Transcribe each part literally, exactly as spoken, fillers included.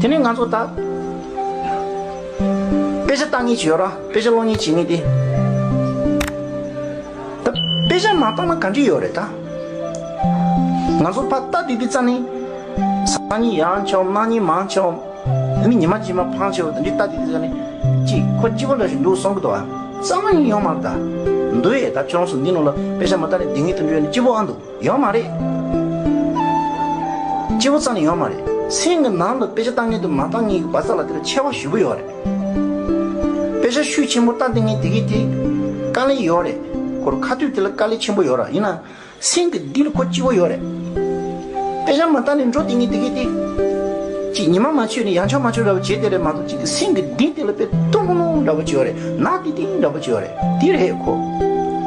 དེ་ནས་ང་ཚོ་ད་དཔེ་ཆ་ལྟ་མཁན་ཅིག་ཡོད་ར། དཔེ་ཆ་ཀློག་མཁན་བྱེད་མཁན་དེ། ད་དཔེ་ཆ་མ་བལྟས་ན་ག་འདྲ་ཡོད་རེད་ད། ང་ཚོ་ཕར་ལྟ་དུས་དེ་ཙམ་ནས་སང་ཉིན་ཡང་འཁྱོམ། གནངས་ཉིན་མང་འཁྱོམ། ཨ་ནི་ཉི་མ་རྗེས་མ་ཕང་འཁྱོམ། དེ་འདྲ་ལྟ་དུས་དེ་ཙམ་ནས་ཅིག་ཁོ་སྐྱིད་པོ་འདྲ་ཞིག་འདུག་བསམ་གི་འདུག་ཨ། རྩ་བ་ཉིད་ཡོད་མ་རེད་ད། འདུག་ཨེ། ད་ཁྱོད་རང་ཚོ་འདི་ནང་ལ་དཔེ་ཆ་མ་ལྟ་ནས་སྡོད་མཁན་དེ་འདྲ་ཡོད་ན་སྐྱིད་པོ་ཨ་འདུག་ཡོད་མ་རེད། སྐྱིད་པོ་རྩ་ནས་ཡོད་མ་རེད། སེམས་ཀྱི་ནང་ལ་དཔེ་ཆ་ལྟ་མཁན་དང་མ་ལྟ་མཁན་གྱི་བར་མཚམས་ལ་དེ་ལ་ཁྱད་པར་ཞེ་པོ་ཡོད་རེད། དཔེ་ཆ་ཤུགས་ཆེན་པོ་ལྟ་བསྡད་མཁན་དེ་གིས་དེ་དཀའ་ལས་ཡོད་རེད། ཁོ་རང་ཁ་ཐུག་དེ་ལ་དཀའ་ལས་ཆེན་པོ་ཡོད་རེད། ཡིན་ན་སེམས་ཀྱི་གཏིང་ལ་ཁོ་སྐྱིད་པོ་ཡོད་རེད། དཔེ་ཆ་མ་ལྟ་ནས་འགྲོ་བསྡད་མཁན་དེ་གིས་དེ་ཅིག་ཉི་མ་མ་འཁྱོམ་ནས་ཡང་འཁྱོམ་མ་འཁྱོམ་འདྲ་བོ་བྱས་བསྡད་རེད་མ་གཏོགས། ཅིག་སེམས་ཀྱི་གཏིང་དེ་ལ་དཔེ་སྟོང་སྟོང་འདྲ་བོ་ཅིག་ཡོད་རེད། ནག་ཏིང་ཏིང་འདྲ་བོ་ཅིག་ཡོད་རེད། དེ་རེད་ཁོ།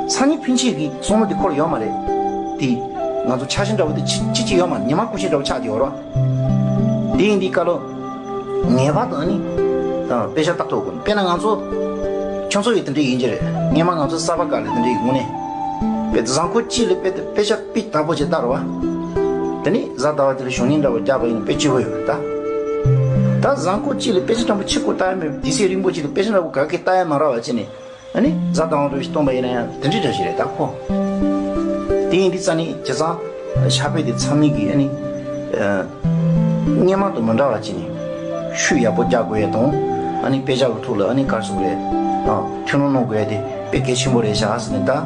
སང་ཉིན་ཕན་ཆད་ཀྱི་བསམ་བློ་དེ་ཁོ་ལ་ཡོད་མ་རེད། དེ་ང་ཚོ་ཆགས་ཞེན་འདྲ་བོ་དེ་ཅི་ཅི་ཅི་ཡོད་མ་རེད། ཉི་མ་ཀུན་གཞི་འདྲ་བོ་ཆགས་ཀྱི་ཡོད་རེད། དེ་ཡིན་དུས་སྐབས་ལ་ངེས་པར་དུ་ཨ་ནི་དང་དཔེ་ཆ་ལྟ་ཐུབ་དགོས། དཔེར་ན་ང་ཚོ་ཁྱོད་ཚོ་ཡི་དེ་འདྲ་ཡིན་གྱི་རེད། སྔོན་མ་ང་ཚོ་གསར་པ་སྒང་ལ་དེ་འདྲ་ཡི་དངོས་གནས་དཔེ་གཟའ་འཁོར་གཅིག་ལ་དཔེ་དེ་དཔེ་ཆ་དཔེ་དག་པོ་ཅིག་ལྟ་རོགས། དེ་ནས་གཟའ་ཟླ་བ་དེ་ལ་ཞོགས་ཉིན་འདྲ་བོ་རྒྱག་པ་ཡིན་ན་དཔེ་སྐྱིད་པོ་ཡོད་རེད་ད། ད་གཟའ་འཁོར་གཅིག་ལ་དཔེ་ཆ་ཕྲན་བུ་ཆེ་ཁོ་ལྟ་ཡ་མེད། དུས་ཚོད་རིང་པོ་ཅིག་ལ་དཔེ་ཆ་འདྲ་བོ་ག་གེ་ལྟ་ཡ་མ་རག་པ་བྱས་ནས། ཨ་ནི་གཟའ་ཟླ་བ་འདྲ་ཞིག་སྟོན་པ་ཡིན་ན་ཡང་དེ་འདྲའི་འདྲ་ཞིག་རེད་ད་ཁོ། དེ་ཡིན་དུས་ཙང་ནི་བྱས་ཙང་ཕྱག་དཔེ་དེ་ཚང་མས་ཀྱིས་ཨ་ནི་ཨ་སྔོན་མ་དང་མི་འདྲ་བ་བྱས་ནས་ཤུགས་ཡག་པོ་རྒྱག་དགོས་ཡ་དང་། ཨ་ནི་དཔེ་ཆ་གི་ཐོག་ལ་ཨ་ནི་ག་རེ་ཟེར་དགོས་རེད། ཨ་ཐུགས་སྣང་གནང་དགོས་ཡ་དེ་དཔེ་གལ་ཆེན་པོ་རེད་ཤག་ཟེར་ནས་ད་ཨ་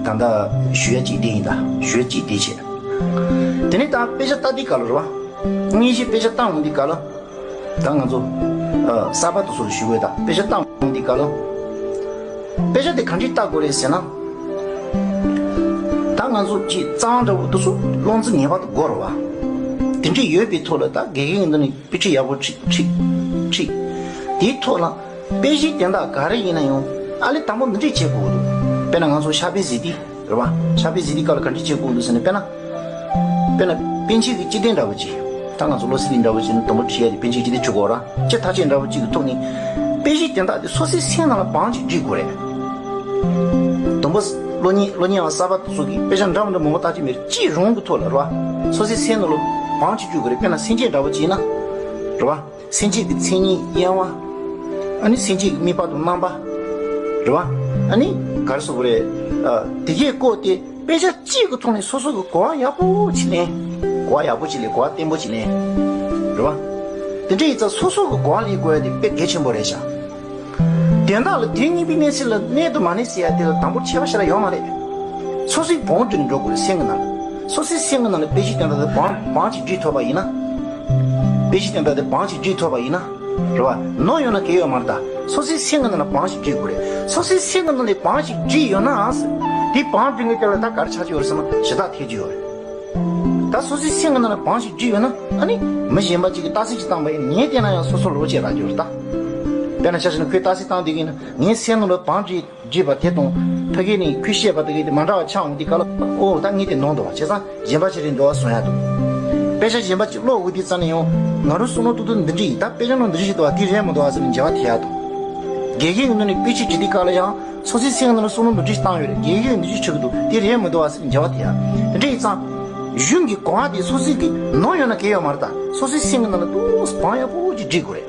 ད་ལྟ་ཞུ་ཡ་གཅིག་དེ་ཡིན། ད་ཞུ་ཡ་གཅིག་དེ་བྱས། དེ་ནས་ད་དཔེ་ཆ་ལྟ་དུས་སྐབས་ལ་རེད་བ། དངོས་གཞི་དཔེ་ཆ་ལྟ་འོང་དུས་སྐབས་ལ། ད་ང་ཚོ་ཨ་གསར་པ་དེ་ཚོ་ཞུ་དགོས། ད་དཔེ་ཆ་ལྟ་འོང་དུས་སྐབས་ལ། དཔེ་ཆ་དེ་ག་འདྲས་ལྟ་དགོས་རེད་ཟེར་ན། ད་ང་ཚོ་ཅིག་རྩ་བ་འདྲ་བོ་དེ་ཚོ་བློ་འཛིན་ངེས་པར་དུ་དགོས་རེད་བ། དེ་འདྲས་ཡོད་པའི་ཐོག་ལ་ད་དགེ་རྒན་གྱི་འདི་ནས་དཔེ་ཁྲིད་ཡག་པོ་ཁྲིད་ཁྲིད་ཁྲིད། དེའི་ཐོག་ལ་དཔེ་གཞི་དོན་དག་ག་རེ་ཡིན་ན་ཡང་ཨ་ལས་དང་པོ་འདི་འདྲས་བྱེད་དགོས་འདུག་དཔེར་ན་ང་ཚོ་ཕྱག་དཔེ་གཟིགས་དུས། རེད་བ། ཕྱག་དཔེ་གཟིགས་དུས་སྐབས་ལ་ག་འདྲ་བྱེད་དགོས་འདུག་ཟེར་ན། དཔེར་ན། དཔེར་ན་པཎ་ཆེན་གྱི་སྤྱི་དོན་འདྲ་བོ་ཅིག་ད་ང་ཚོ་བློ་གསལ་གླིང་འདྲ་བོ་ཅིག་ནི་དུམ་བུ་ཁྲིད་ཡ་དེ་པཎ་ཆེན་སྤྱི་དོན་བྱེད་དགོས་ར། སྤྱི་ཐག་ཆོད་འདྲ་བོ་ཅིག་གི་ཐོག་ནས། དཔེ་གཞི་དོན་དག་དེ་སོ་སོའི་སེམས་ནང་ལ་བང་ཅིག་སྒྲིག་དགོས་རེད། དུམ་བུ། སློབ་གཉེར་སློབ་གཉེར་བ་གསར་པ་དེ་ཚོ་གིས་དཔེ་ཆ་འདྲ་མི་འདྲ་མང་པོ་བལྟ་ཀྱི་མེད། གཅིག་རང་གི་ཐོག་ལ་རེད་བ། སོ་སོའི་སེམས་ནང་ལ་བང་ཅིག་སྒྲིག་དགོས་རེད། དཔེར་ན་སེམས་བསྐྱེད་འདྲ་བོ་ཅིག་ཡིན་ན། རེད་བ། སེམས་བསྐྱེད་ཀྱི་མཚན་ཉིད་དབྱེ་བ། ཨ་ནི་སེམས་བསྐྱེད་ཀྱི་དམིགས་པ་དང་རྣམ་པ། རེད་བ། ཨ་ནི་ག་རེ་ཟེར་དགོས་རེད། ཨ་དེ་གས་བཀོད་དེ་དཔེ་ཆ་གཅིག་གི་ཐོག་ནས་སོ་སོ་གི་གོ་བ་ཡག་པོ་ཅིག་ལེན། གོ་བ་ཡག་པོ་ཅིག་ལེན། གོ་བ་བརྟན་པོ་ཅིག་ལེན། རེད་བ། དེ་འདྲ་ཡིན་ཙང་སོ་སོ་གི་གོ་བ་ལེན་དགོས་ཡ་དེ་དཔེ་གལ་ཆེན་པོ་རེད་ཤག་དོན་དག་ལ་དེ་གཉིས་པའི་གནས་ཚུལ་ལ་གནས་དང་མ་གནས་ཟེར་ཡ་དེ་ལ་དང་པོར་ཁྱད་པར་ཞེ་དྲག་ཡོད་མ་རེད། སོ་སོའི་བང་བསྒྲིགས་འགྲོ་དགོས་རེད། སེམས་ཀྱི་ནང་ལ། སོ་སོའི་སེམས་ཀྱི་ནང་ལ་དཔེ་གཞི་དོན་དག་དེ་བང་བང་ཅིག་བསྒྲིགས་ཐུབ་པ་ཡིན་ན། དཔེ་གཞི་དོན་དག་དེ་བང་ཅིག་བསྒྲིགས་ཐུབ་པ་ཡིན་ན། རེད་བ། ནོར་ཡོད་ན་གལ་ཡོད་མ་རེད་ད། སོ་སོའི་སེམས་ཀྱི་ནང་ལ་བང་ཞིག་བསྒྲིགས་དགོས་རེད། སོ་སོའི་སེམས་ཀྱི་ནང་ལ་བང་ཞིག་བསྒྲིགས་ཡོད་ན། དེ་བང་བསྒྲིགས་མཁན་དེ་ལ་ད་ག་རེ་ཆགས་ཀྱི་ཡོད་རེད་ཟེར་ན་གཞི་བདག་ཐེབས་ཀྱི་ཡོད་རེད། ད་སོ་སོའི་སེམས་ཀྱི་ནང་ལ་བང་ཞིག་བསྒྲིགས་ཡོད་ན། ཨ་ནི་མི་གཞན་པ་ཅིག་གིས་རྟགས་གསལ་ཅིག་བཏང་པ་ཡིན་ན་ངས་བལྟས་ན་ཡང་སོ་སོ་ལ་བློ་སྐྱེད་རག་གི་ཡོད་རེད་ད། དཔེར་ན་ཆ་བཞག་ན་ཁོས་རྟགས་གསལ་བཏང་བསྡད་ཀྱི་ཡིན་ན། ངའི་སེམས་ནང་ལ་བང་བསྒྲིགས་བསྒྲིགས་པ་དེ་དང་ཕ་གི་ནས་ཁོས་བཤད་པ་དེ་གི་དེ་མ་འདྲ་བ་ཆགས་འོང་དུས་སྐབས་ལ། ཨོ་ད་ངས་དེ་ནོར་འདུག་བ། བྱས་ཙང་གཞན་པ་ཞིག་རེད་འདུག་བ་བཟོ་ཡ་འདུག་དཔེ་ཆ་གཞན་པ་ཅིག་ཀློག་འོང་དུས་ཙམ་ནས་ཡང་ང་རང་བསམ་བློ་ཏོག་ཏོག་འདི་འདྲ་ཡིན། ད་དཔེ་ཆ་ནང་འདི་འདྲ་ཞིག་འདུག་བ། དེ་རེད་མི་འདུག་བ་ཟེར་ནས་འགྱུར་བ་ཐེབས་ཡ་འདུག་དགེ་རྒན་གྱི་ངོས་ནས་དཔེ་ཆ་འབྲི་དུས་སྐབས་ལ་ཡང་སོ་སོའི་སེམས་ནང་ལ་བསམ་བློ་འདི་འདྲ་ཞིག་བཏང་ཡོད་རེད། དགེ་རྒན་འདི་འདྲ་ཞིག་ཆགས་ཀྱི་འདུག་དེ་རེད་མི་འདུག་བ་ཟེར་ནས་འགྱུར་བ་ཐེབས་ཡ། དེ་འདྲ་ཡིན་ཙང་གཞུང་གི་གོ་བ་དེ་སོ་སོའི་གི་ནོར་ཡོད་ན་གལ་ཡོད་མ་རེད་ད། སོ་སོའི་སེམས་ཀྱི་ནང་ལ་ཏོག་ཙམ་བང་ཡག་པོ་ཅིག་བསྒྲིགས་དགོས་རེད།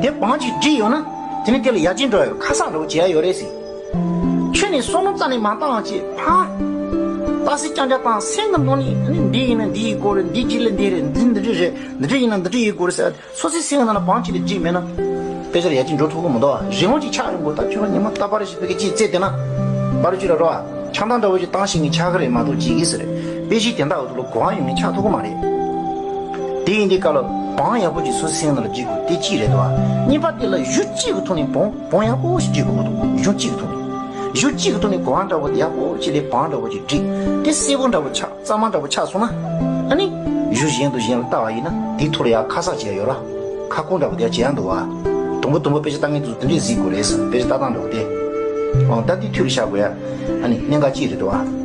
དེ་བང་ཅིག་བསྒྲིགས་ཡོད་ན། དེ་ནི་དེ་ལ་ཡར་རྒྱས་འགྲོ་ཡ་ཡོད། ཁ་གསག་འདྲ་བོ་བྱེད་ཡ་ཡོད་རེད་ཟེར། ཁྱོད་ནི་བསམ་བློ་རྩ་ནས་མ་བཏང་བ་བྱས་ཕར། རྟགས་གསལ་རྐྱང་རྐྱང་བཏང་། སེམས་ཀྱི་ནང་ནས་ནི་འདི་ཡིན་ན་འདི་ཡིན་དགོས་རེད། འདི་བྱས་ལ་འདི་རེད། འདི་འདི་འདྲ་རེད། འདི་འདྲ་ཡིན་ན་འདི་འདྲ་ཡིན་དགོས་རེད་ཟེར། སོ་སོའི་སེམས་ཀྱི་ནང་ལ་བང་ཅིག་ལས་བསྒྲིགས་མེད་ན། དཔེ་ཆ་ལ་ཡར་རྒྱས་འགྲོ་ཐུབ་ཀྱི་མི་འདུག་བ། རི་བོང་ཅིག་ཆགས་ཡོང་དགོས། ད་ཁྱོད་ཉི་མ་རྟག་པར་ཞིག་ཕ་གི་ཅིག་རྩེད་དེ་ན། པར་ཅིག་ལ་རོ། ཆང་ཐང་འདྲ་བོ་ཅིག་བཏང་ཤེས་ངེས་ཆགས་ཀྱི་རེད་མ་གཏོགས་བྱེད་ཀྱི་ཟེར། དཔེ་གཞི་དེ་འདྲ་འོག་ཏུ་ལ་གོ་བ་ཡོད་མེད་ཆགས་ཐུབ་ཀྱི་མ་རེད། དེ་ཡིན་དུས་སྐབས་ལ་བང་ཡག་པོ་ཅིག་སོ་སོའི་སེམས་ནང་ལ་བསྒྲིགས་དགོས། དེ་གཅིག་རེད་དོ། གཉིས་པ་དེ་ལ་གཞུང་གཅིག་གི་ཐོག་ནས་བང་བང་ཡག་པོ་ཞིག་བསྒྲིགས་དགོས་འདུག་གཞུང་གཅིག་གི་ཐོག་ནས། གཞུང་གཅིག་གི་ཐོག་ནས་གོ་བ་འདྲ་བོ་དེ་ཡག་པོ་ཅིག་ལས་བང་འདྲ་བོ་ཅིག་བསྒྲིགས། དེ་གསལ་པོ་འདྲ་བོ་ཆགས། གཙང་མ་འདྲ་བོ་ཆགས་སོང་ན། ཨ་ནི། གཞུང་གཞན་དང་གཞན་ལ་ལྟ་བ་ཡིན་ན་དེའི་ཐོག་ལ་ཡང་ཁ་གསག་བྱེད་ཡ་ཡོད་ར། ཁ་སྐོང་འདྲ་བོ་དེ་ཡང་བྱེད་ཡ་འདུག་བ། དུམ་བུ་དུམ་བུ་དཔེ་ཆ་ལྟ་མཁན་དེ་ཚོ་དེ་འདྲས་གཟིགས་དགོས་རེད་ཟེར། དཔེ་ཆ་ལྟ་སྟངས་འདྲ་བོ་དེ། འོ་ད་དེ་འཐུས་ལ་བཞག་དགོས་ཡ། ཨ་ནི་གནད་འགག་གཅིག་རེད་འདུག་བ།